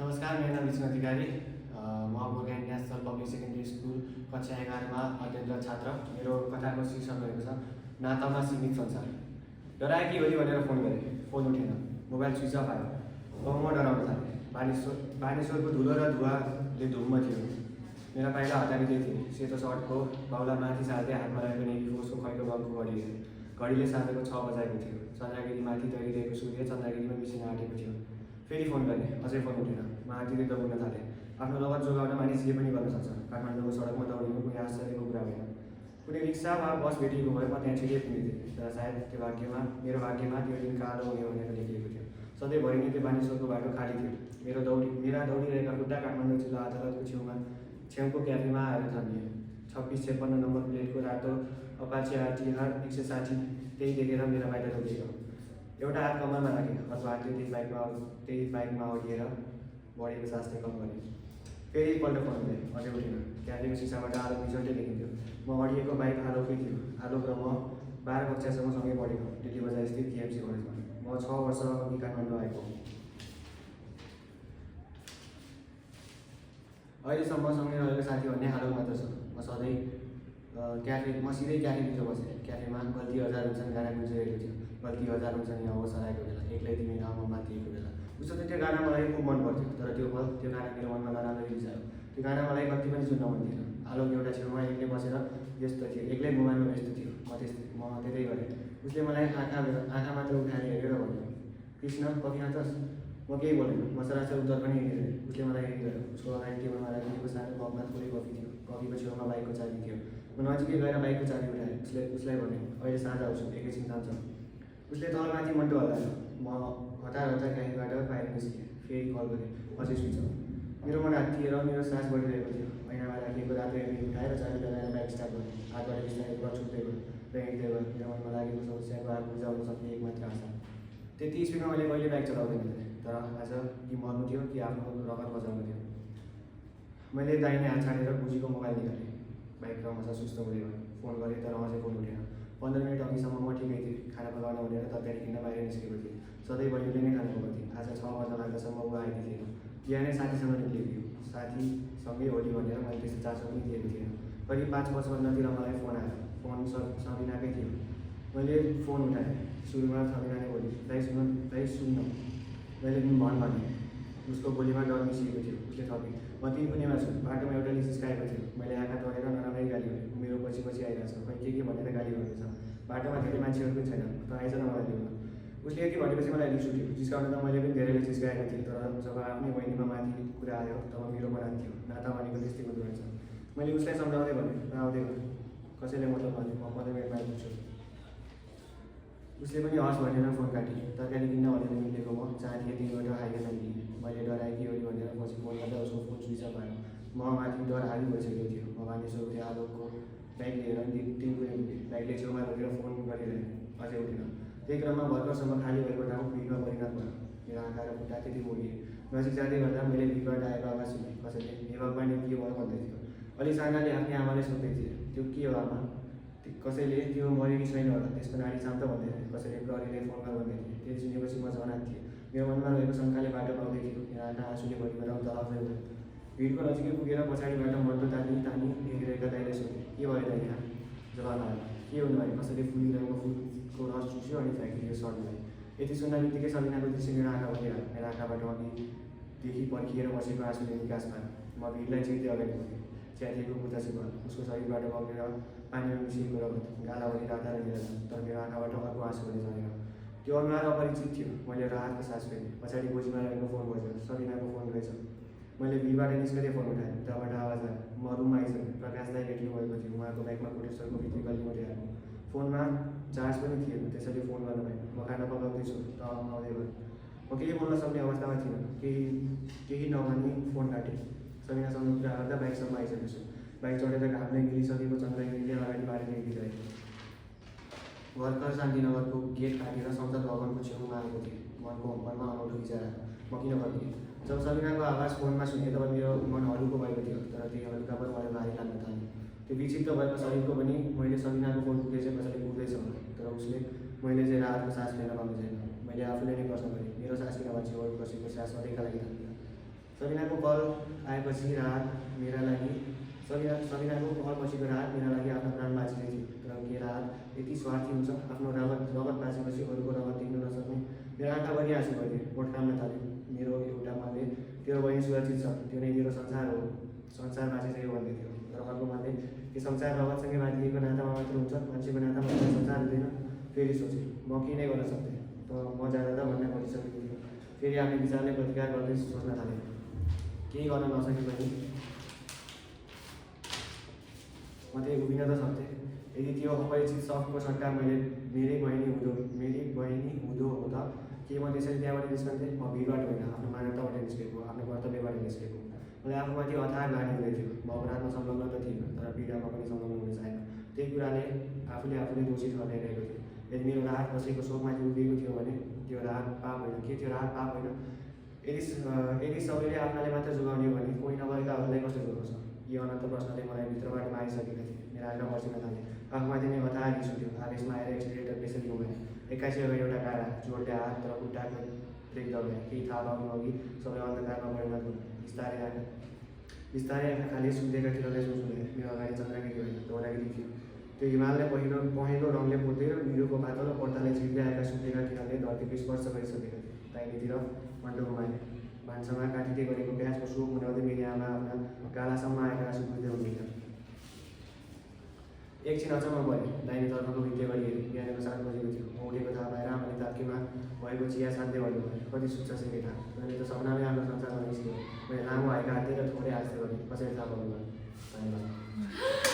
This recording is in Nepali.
नमस्कार, मेरो नाम विष्णु अधिकारी। म Gorkha national public secondary school कक्षा 11मा अध्ययनरत छात्र। मेरो कथाको शीर्षक रहेको छ नातामा सीमित संसार। डराए कि होली भनेर फोन गरेँ, फोन उठेन, मोबाइल स्विच अफ आयो। अब म डराउन थालेँ। बानेश्वरको धुलो र धुवाले धुम्म थियो। मेरा पाइला हतारिँदै थिए। सेतो सर्टको बाहुला माथि सार्दै हातमा रहेको नेभी फोर्सको खैरो बलको घडी हेरेँ। घडीले साँझको 6 बजाएको थियो। चन्द्रगिरी माथि तैरिरहेको सूर्य चन्द्रगिरीमा मिसिन आँटेको थियो। फेरि फोन गरेँ, अझै फोन उठेन। म आँटिँदै दौड्न थालेँ। आफ्नो रगत जोगाउन मानिस जे पनि गर्न सक्छ। काठमाडौँको सडकमा दौडिनु कुनै आश्चर्यको कुरा होइन। कुनै रिक्सा वा बस भेटिएको भए म त्यहाँ छिटै पुगिन्थेँ। तर सायद मेरो भाग्यमा त्यो दिन कालो हुने भनेर लेखिएको थियो। सधैँभरि नै त्यो बानेश्वरको बाटो खाली थियो। मेरा दौडिरहेका खुट्टा काठमाडौँ जिल्ला अदालतको छेउको क्याफेमा आएर थमिए। 2656 नम्बर प्लेटको रातो अपाचे आरटीआर 160 त्यही देखेर मेरा बाहिर रोकियो। एउटा हात कम्मरमा राखेँ, अर्को हातले त्यही बाइकमा अडिएर बढेको सासले कम गरेँ। फेरि एकपल्ट फोन गरेँ, अझै उठेन। क्याफेको सिसाबाट आलोक बिजोडले देखिन्थ्यो। म अडिएको बाइक आलोकै थियो। आलोक र म 12 कक्षासम्म सँगै पढेको, दिल्ली बजार स्थित केएमसी कलेजमा। म 6 वर्ष अघि काठमाडौँ आएको। अहिलेसम्म सँगै रहेको साथी भन्ने आलोक मात्र छ। म सिधै क्याफेभित्र बसेँ। क्याफेमा गल्ती हजार हुन्छन् गाना गुन्जिरहेको थियो। गल्ती हजार हुन्छन् यहाँ अवसर आएको बेला, एक्लै तिमी म माथिएको बेला। उसो त त्यो गाना मलाई खुब मन पर्थ्यो। तर त्यो गाना मेरो मनमा नराम्ररी बिसायो। त्यो गाना मलाई कति पनि सुन्न मन थिएन। आलोक एउटा छेउमा एक्लै बसेर व्यस्त थियो, एक्लै मोबाइलमा व्यस्त थियो। म त्यतै गरेँ। उसले मलाई आँखा मात्र उठाएर हेरेर भन्यो, कृष्ण कफी खान्छस्? म केही बोलेन। म सरासर उत्तर पनि हेरिरहेँ। उसले मलाई हेरिरह्यो। उसको अगाडि टेबलमा राखिएको सानो कपमा थोरै कफी थियो। कफीको छेउमा बाइकको चाबी थियो। म नजिकै गएर बाइकको चाबी उठाएँ। उसलाई भने, अहिले साँझ आउँछु, एकैछिन जान्छ। उसले तलमाथि मन्टो हल्लायो। म हतार क्याफेबाट बाहिर निस्केँ। फेरि कल गरेँ, अझै स्विच अफ। मेरो मन हात्तिएर मेरो सास बढिरहेको थियो। ऐनामा राखिएको रातो हेलमेट उठाएर चाबी लगाएर बाइक स्टार्ट गरेँ। हातबाट बिस्तारै क्लच छुट्दै गयो र हिँड्दै गयो। मेरो मनमा लागेको समस्याको आगो बुझाउन सक्ने एकमात्र आशा। त्यति स्पिडमा मैले कहिले बाइक चलाउँदैन थिएँ। तर आज कि मर्नु थियो कि आफ्नो रगत बचाउनु थियो। मैले दाहिने हात छाडेर बुझीको मोबाइल निकालेँ। बाइक क्रमशः सुस्त हुँदै गयो। फोन गरेँ तर अझै फोन उठेन। 15 मिनट अघिसम्म म ठिकै थिएँ। खाना पकाउन भनेर तरकारी किन्न बाहिर निस्केको थिएँ। सधैँभरि उसले नै खाना पकाउँथे। आज 6 बज्न लाग्दासम्म ऊ आएकी थिएन। बिहानै साथीसँग निक्लेको। साथीसँगै होली भनेर मैले त्यस्तो चासो पनि दिएको थिएन। करिब 5:55तिर मलाई फोन आयो। फोन सबिनाकै थियो। मैले फोन उठाएँ। सुरुमा सबिनाले बोली, दाइ सुन्न। मैले भन भने। उसको बोलीमा डर मिसिएको थियो। उसले थपी, म 3 कुनेमा छु। बाटोमा एउटा निस्काएको थियो। मैले आँखा तोडेर नराम्रै गाली गरेँ। मेरो पछि आइरहेछ। खै के भनेर गाली गर्दैछ। बाटोमा धेरै मान्छेहरू पनि छैन। त आइज न मलाई लिउन। उसले यति भनेपछि मलाई रिस उठ्यो। जिस्काउन त मैले पनि धेरैले जिस्काएको थिएँ। तर जब आफ्नै बहिनीमा माथि कुरा आयो तब मेरो मन आत्थ्यो। नाता भनेको त्यस्तै हुँदो रहेछ। मैले उसलाई सम्झाउँदै भनेँ, आउँदै गर, कसैले मतलब भने म 15 मिनटमा आइपुग्छु। उसले पनि हस् भनेर फोन काटी। तरकारी किन्न भनेर निक्लेको म जहाँ थिएँ त्यहीँबाट हाइवेमा निक्लिएँ। मैले डराएँ कि होली भनेर पछि फोन गर्दा उसको फोन स्विच अफ आयो। म माथि डर हावी भइसकेको थियो। म बानेश्वर उठेँ। आलोकको बाइक लिएर 3 कुने पुगेँ। बाइकले छेउमा रोकेर फोन गरिरहेँ, अझै उठेन। त्यही क्रममा भर्खरसम्म खाली भएको ठाउँ भिडमा परिणत भयो। मेरो आँखा र खुट्टा त्यति मोडिए। नजिक जाँदै गर्दा मैले भिडबाट आएको आवाज सुनेँ। कसैले, हे भगवान् के भयो भन्दै थियो। अलि सानाले आफ्नै आमालाई सोध्दै थिए, त्यो के हो आमा? कसैले त्यो मर्यो कि छैन होला, त्यसको नाडी चाम्प भन्दै थिए। कसैले प्रहरीलाई फोन गर भन्दै थिए। त्यति सुनेपछि म झन् थिएँ। मेरो मनमा रहेको शङ्काले बाटो पाउँदै थियो। मेरो आँखा आँसुले भरिभर दहाउँदै गयो। भिडको नजिकै पुगेर पछाडिबाट मन्टो तानी हेरिरहेका दाइले सोधे, के भयो दाइ यहाँ? जवाब आयो, के हुनु भयो? कसैले फुलिरहेको फुलको रस चुस्यो अनि फ्याँकिदियो सर्टलाई। यति सुन्न बित्तिकै सबिनाको दृश्य मेरो आँखा भरिहाल्यो। मेरो आँखाबाट अघिदेखि पर्खिएर बसेको आँसुले निकास पायो। म भिडलाई चिर्दै अगाडि बढेँ। च्यातिएको कुर्ता सुकायो। उसको शरीरबाट बगेर पानीमा मिसिएको रगत, गालाभरि राता र निराला। तर मेरो आँखाबाट अर्को आँसु पनि झरेन। त्यो अनुहार अपरिचित थियो। मैले राहतको सास फेरेँ। पछाडि बोजीमा रहेको फोन बज्यो। सबिनाको फोन रहेछ। मैले भिडबाट निस्कँदै फोन उठाएँ। उताबाट आवाज आयो, म रुममा आइसकेँ। प्रकाश दाइ भेट्नु भएको थियो। उहाँको बाइकमा कोटेश्वरको भित्री गल्लीमा ल्याएको। फोनमा चार्ज पनि थिएन, त्यसैले फोन गर्न भएन। म खाना पकाउँदैछु त आउँदै भयो। म केही बोल्न सक्ने अवस्थामा थिइनँ। केही नभनी फोन काटेँ। सबिनासँग कुरा गर्दा बाइकसम्म आइसकेको छु। बाइक चढेर घामले गिरिसकेको चन्द्रगिरीले अगाडि बारेर हिँडिरहेको। भर्खर शान्तिनगरको गेट काटेर संसद भवनको छेउमा आएको थिएँ। मनमा अनौठो विचार आयो, म किन फर्किएँ? जब सबिनाको आवाज फोनमा सुनेँ तब मेरो मन हलुको भएको थियो। तर त्यही हल्कापन मलाई भारी लाग्न थाल्यो। त्यो विक्षिप्त भएको शरीरको पनि मैले सबिनाको फोन पुगेपछि कसैले पुग्दैछ होला। तर मैले चाहिँ राहतको सास लिन पाउने छैन। मैले आफूले नै प्रश्न गरेँ, मेरो सास किन भन्छ? अरू कसैको सास सधैँका लागि थाल्दैन। सबिनाको कल आएपछि राहत मेरा लागि सबिनाको कल पछिको राहत मेरा लागि आफ्नो प्राण बाँचिँदै थियो। तर के राहत यति स्वार्थी हुन्छ, आफ्नो रगत बाँचेपछि अरूको रगत देख्न नसक्ने। मेरो आँखाभरि आँसु भरिदियो, ओठ काम्न थाल्यो। मेरो एउटा मनले तेरो बहिनी सुरक्षित छ, त्यो नै तेरो संसार हो, संसार बाँचिसक्यो भन्दै थियो। तर अर्को मनले यो संसार रगतसँगै बाँधिएको नातामा मात्र हुन्छ, मान्छेको नातामा संसार हुँदैन। फेरि सोचेँ, म के नै गर्न सक्थेँ, त म जाँदा त भन्न खोजिसकेको थियो। फेरि आफ्नो विचारले प्रतिकार गर्दै सोच्न थालेँ, केही गर्न नसके पनि म त्यही उभिन त सक्थेँ। यदि त्यो अपरिचित शब्दको सट्टा मेरी बहिनी हुँदो हो त के म त्यसरी त्यहाँबाट निस्कन्थेँ? म भिडबाट होइन, आफ्नो मानवताबाट निस्केको, आफ्नो कर्तव्यबाट निस्केको। मलाई आफूमाथि अथाह ग्लानि हुँदै थियो। म अपराधमा संलग्न त थिइनँ, तर पीडामा पनि संलग्न हुन चाहेन। त्यही कुराले आफूले दोषी ठहराइरहेको थियो। यदि मेरो राहत कसैको शोकमाथि उभिएको थियो भने त्यो राहत पाप होइन? के त्यो राहत पाप होइन? यदि सबैले आफ्नाले मात्र जोगाउने हो भने कोही नभएकाहरूलाई कसले जोगाउँछ? यी अनन्त प्रश्नले मलाई भित्रबाट मारिसकेका थिए। मेरो आँखा बसिन थाले, आफूमाथि नै अथाह रिस उठ्यो। आवेशमा आएर एक्सिलेटर त्यसरी घुमाएँ। 81 अगाडि एउटा काँडा, जोडले हात र खुट्टाको ब्रेक दबाएँ। केही थाहा पाउनु अघि सबै अन्धकारमा परिणत भयो। बिस्तारै आँखाले सुन्दैकातिरलाई सोच्नुले मेरो अगाडि चन्द्रगिरी होइन, धौलागिरी थियो। त्यो हिमाललाई पहेँलो रङले पोल्दै र निरोको पातलो पर्दाले झिक्दै आएका सुन्दैकातिरले धरतीको स्पर्श गरिसकेका थिए। दाहिनेतिर मण्डो घुमाएँ। भान्सामा काटिँदै गरेको प्याजको सोप मुनाउँदै मेरी आमा आफ्ना गालासम्म आएका आँसु बुझ्दै हुनुहुन्थ्यो। एकछिन अचम्म भयो। दाहिनेतर्फको भित्तेभरि हेरेँ। बिहानको 7 बजेको थियो। म उठेको थाहा पाएर आमाले ताप्केमा भएको चिया छान्दै भन्नुभयो, कति सुत्छ केटा, तैँले त सपनामै आफ्नो संसारमा निस्क्यौ। मैले लामो हाइका हाल्दै र थोरै हाँस्दै गरेँ, कसरी थाहा पाउनुभयो? धन्यवाद।